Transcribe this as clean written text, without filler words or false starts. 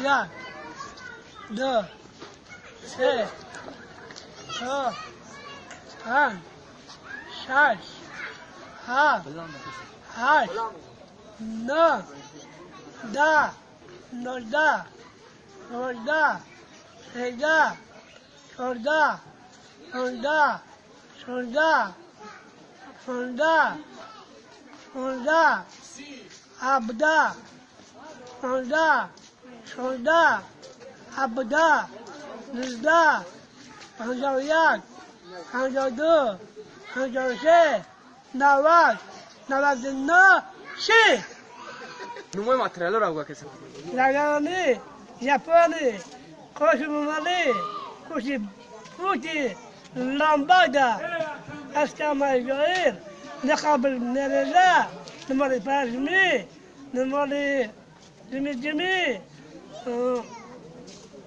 Як, ду, се, чор, панҷ, шаш, ҳафт, ҳашт, нӯҳ, 10, 19, 18, 17, 14, 15, 16, 17, 18, 17, 16, 16, 17, 19, 51, 52, 53, 90, 99, 30. Нумои материалҳоро буга кеса. Лагани, Япони, коши Мумали, коши Пути, Ламбада, Аскама Исроил, Нақабл Нереза, Нумали Пажми, Нумали Ҷими Ҷими.